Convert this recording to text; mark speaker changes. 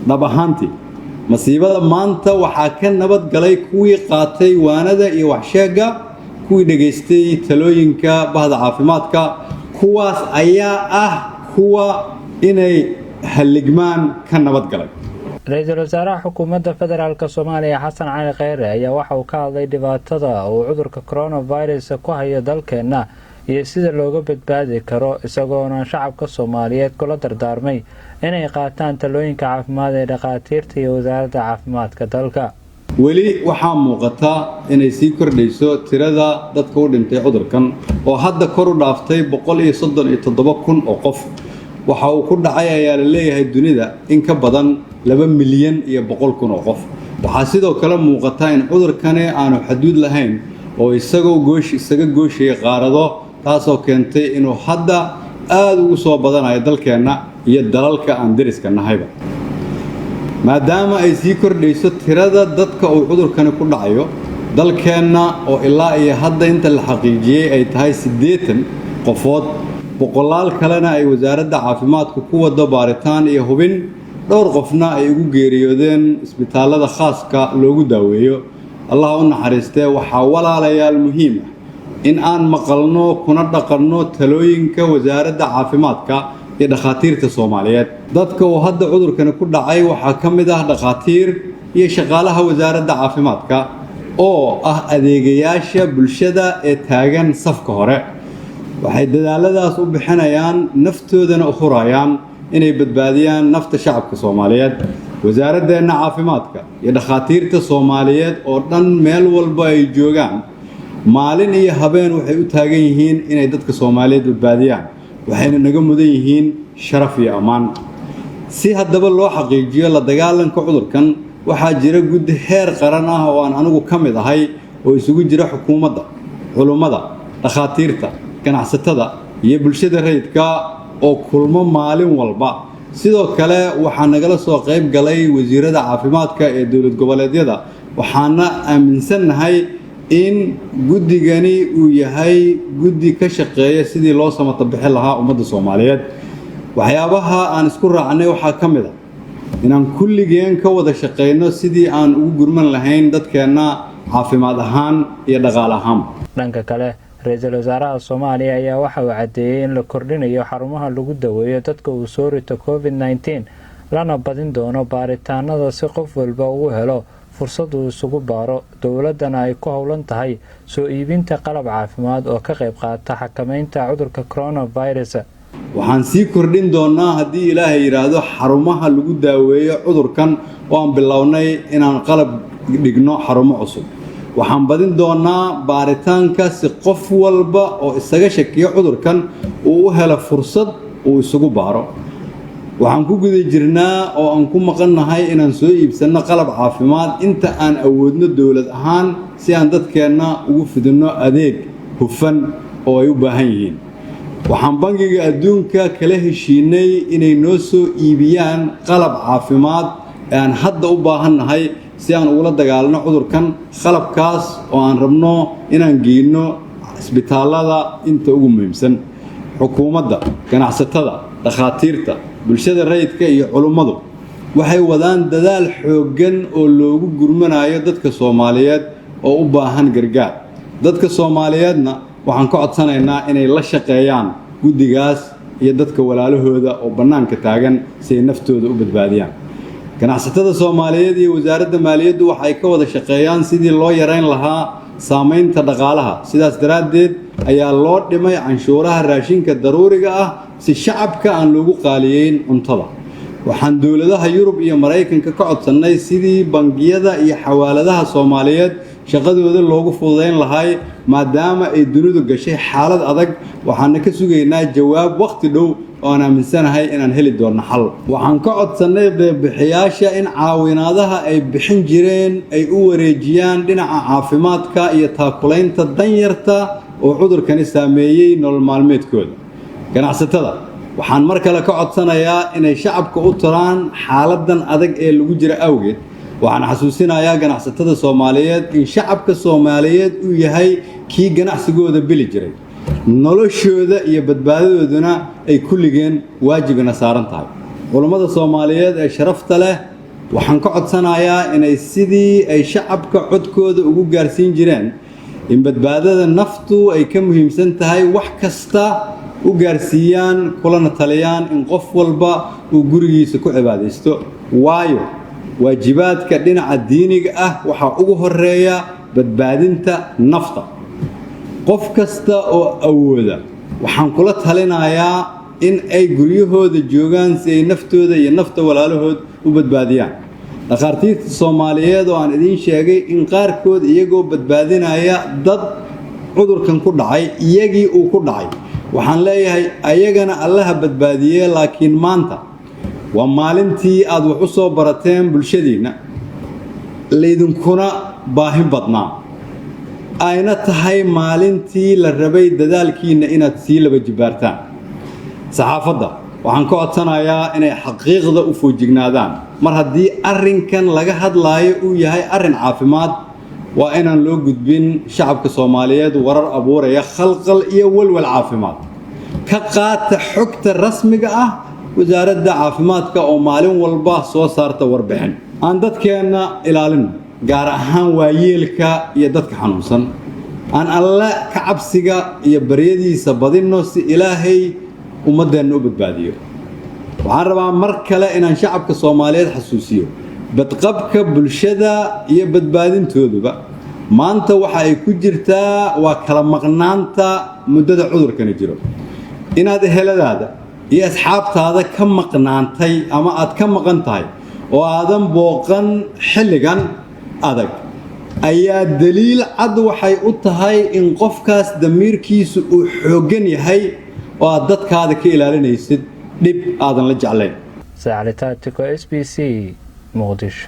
Speaker 1: Dhab ahaantii, masiibada maanta waxaa ka nabad galay kuwii qaatay waanada iyo waxsheegga, kuwii dhegaystay talooyinka bahda caafimaadka. Kuwaas ayaa ah kuwa inay halligmaan ka nabad galay.
Speaker 2: Ra-iisul wasaaraha xukuumadda federaalk Soomaaliya, Xasan Cali Kheyre, ayaa waxa uu ka hadlay dhibaatada uu cudurka coronavirus ku hayo dalkeenna iyo sida looga badbaadi karo, isagoona shacabka Soomaaliyeed kula dardaarmay inay qaataan talooyinka caafimaad ee dhakhaatiirta iyo wasaaradda caafimaadka dalka.
Speaker 1: Weli waxaa muuqata inay sii kordhayso tirada dadka u dhintay cudurkan, oo hadda kor u dhaaftay 137,000 oo qof. Waxa uu ku dhacay ayaa la leeyahay dunida in ka badan 2,100,000 oo qof. Waxaa sidoo kale muuqata in cudurkani aanu xaduud lahayn oo isagoo goosh isaga gooshaya qaarado, taasoo keentay inuu hadda aada ugu soo badanayo dalkeenna iyo dalalka aan deriska nahayba. Maadaama ay sii kordhayso tirada dadka uu cudurkani ku dhacayo dalkeenna, oo ilaa iyo hadda inta la xaqiijiyey ay tahay 80 qofood, boqolaal kalena ay wasaaradda caafimaadku ku wado baaritaan iyo hubin, dhowr qofna ay ugu geeriyoodeen isbitaallada khaaska loogu daaweeyo, Allah u naxariistee, waxaa, walaalayaal, muhiim ah in aan maqalno kuna dhaqanno talooyinka wasaaradda caafimaadka iyo dhakhaatiirta Soomaaliyeed. Dadka uu hadda cudurkani ku dhacay waxaa ka mid ah dhakhaatiir iyo shaqaalaha wasaaradda caafimaadka, oo ah adeegayaasha bulshada ee taagan safka hore. Waxay dadaaladaas u bixinayaan, naftoodana u hurayaan inay badbaadiyaan nafta shacabka Soomaaliyeed. Wasaaradeenna caafimaadka iyo dhakhaatiirta Soomaaliyeed oo dhan, meel walba ay joogaan, maalin iyo habeen waxay u taagan yihiin inay dadka Soomaaliyeed badbaadiyaan, waxayna naga mudan yihiin sharaf iyo ammaan. Si haddaba loo xaqiijiyo la dagaalanka cudurkan, waxaa jira guddi heer qaran ah oo aan anigu ka mid ahay, oo isugu jira xukuumadda, culummada, dhakhaatiirta, ganacsatada iyo bulshada rayidka, oo kulmo maalin walba. Sidoo kale waxaa nagala soo qayb galay wasiirada caafimaadka ee dowlad goboleedyada. Waxaana aaminsannahay in guddigani uu yahay guddi ka shaqeeya sidii loo samata bixi lahaa ummadda Soomaaliyeed. Waxyaabaha aan isku raacnay waxaa ka mid a inaan kulligeen ka wada shaqeyno sidii aan ugu gurman lahayn dadkeenna, caafimaad ahaan iyo dhaqaale ahaan.
Speaker 2: Dhanka kale, ra-iisul wasaaraha Soomaaliya ayaa waxa uu caddeeyey in la kordhinayo xarumaha lagu daweeyo dadka uu soo rito COVID-19, lana badin doono baaritaanada si qof walba uu helo fursad uu isugu baaro, dowladdana ay ku howlan tahay soo iibinta qalab caafimaad oo ka qayb qaata xakameynta cudurka coronavirus.
Speaker 1: Waxaan sii kordhin doonaa, haddii Ilaahay yidhaahdo, xarumaha lagu daaweeyo cudurkan, oo aan bilownay inaan qalab dhigno xarumo cusub. Waxaan badin doonaa baaritaanka si qof walba oo isaga shakiyo cudurkan uu u helo fursad uu isugu baaro. Waxaan ku guda jirnaa oo aan ku maqannahay inaan soo iibsanno qalab caafimaad inta aan awoodno dowlad ahaan, si aan dadkeenna ugu fidinno adeeg hufan oo ay u baahan yihiin. Waxaan Bangiga Adduunka kala heshiinay inay noo soo iibiyaan qalab caafimaad ee aan hadda u baahannahay si aan ugula dagaalno cudurkan, qalabkaas oo aan rabno inaan geyno isbitaallada inta ugu muhiimsan. Xukuumadda, ganacsatada, dhakhaatiirta, bulshada rayidka iyo culummadu waxay wadaan dadaal xooggan oo loogu gurmanayo dadka Soomaaliyeed oo u baahan gargaar. Dadka Soomaaliyeedna waxaan ka codsanaynaa inay la shaqeeyaan guddigaas iyo dadka walaalahooda oo bannaanka taagan si ay naftooda u badbaadiyaan. Ganacsatada Soomaaliyeed iyo wasaaradda maaliyaddu waxay ka wada shaqeeyaan sidii loo yarayn lahaa saamaynta dhaqaalaha. Sidaas daraaddeed ayaa loo dhimay canshuuraha raashinka daruuriga ah, si shacabka aan loogu qaaliyeyn cuntada. Waxaan dowladaha Yurub iyo Maraykanka ka codsannay sidii bangiyada iyo xawaaladaha Soomaaliyeed shaqadooda loogu fududayn lahay, maadaama ay dunidu gashay xaalad adag. Waxaana ka sugaynaa jawaab wakhti dhow oo aan aaminsanahay inaan heli doonno xal. Waxaan ka codsannay deeqbixiyaasha in caawinaadaha ay bixin jireen ay u wareejiyaan dhinaca caafimaadka iyo taakulaynta danyarta oo cudurkani saameeyey nolol maalmeedkooda. Ganacsatada waxaan mar kale ka codsanayaa inay shacabka u turaan xaaladan adag ee lagu jira awgeed. Waxaan xasuusinayaa ganacsatada Soomaaliyeed in shacabka Soomaaliyeed uu yahay kii ganacsigooda bili jiray, noloshooda iyo badbaadadooduna ay kulligeen waajibina saaran tahay. Culummada Soomaaliyeed ee sharafta leh Waxaan ka codsanayaa inay sidii ay shacabka codkooda ugu gaarsiin jireen in badbaadada naftu ay ka muhiimsan tahay wax kasta u gaarsiiyaan, kulana taliyaan in qof walba uu gurigiisa ku cibaadaysto, waayo waajibaadka dhinaca diiniga ah waxaa ugu horeeya badbaadinta nafta. Qof kasta oo awooda waxaan kula talinayaa in ay guryahooda joogaan si ay naftooda iyo nafta walaalahood u badbaadiyaan. Dhakhaatiirta Soomaaliyeed oo aan idiin sheegay in qaarkood iyagoo badbaadinaya dad cudurkan ku dhacay iyagii uu ku dhacay, waxaan leeyahay ayagana Allaha badbaadiyee, laakiin maanta waa maalintii aad wax u soo barateen bulshadiinna, laydinkuna baahin badnaa, ayna tahay maalintii la rabay dadaalkiinna inaad sii laba jibbaartaan. Saxaafadda waxaan ka codsanayaa inay xaqiiqda u foojignaadaan. Mar haddii arrinkan laga hadlaayo uu yahay arrin caafimaad, waa inaan loo gudbin shacabka Soomaaliyeed warar abuuraya khalqal iyo walwal caafimaad. Ka qaata xogta rasmiga ah Wasaaradda Caafimaadka oo maalin walba soo saarta warbixin. Aan dadkeenna ilaalino, gaar ahaan waayeelka iyo dadka xanuunsan. Aan Alle ka cabsiga iyo baryadiisa badinno si Ilaahay ummaddeenna u badbaadiyo. Waxaan rabaa mar kale inaan shacabka Soomaaliyeed xasuusiyo: badqabka bulshada iyo badbaadintooduba maanta waxa ay ku jirtaa waa kala maqnaanta muddada cudurkani jiro. Inaad eheladaada iyo asxaabtaada ka maqnaantay ama aad ka maqan tahay oo aadan booqan xilligan adag ayaa daliil cad waxay u tahay in qofkaas damiirkiisu uu xooggan yahay oo aad dadkaada ka ilaalinaysid dhib aadan la jeclayn.
Speaker 2: Sacalitaatiko, SBC, Muqdisho.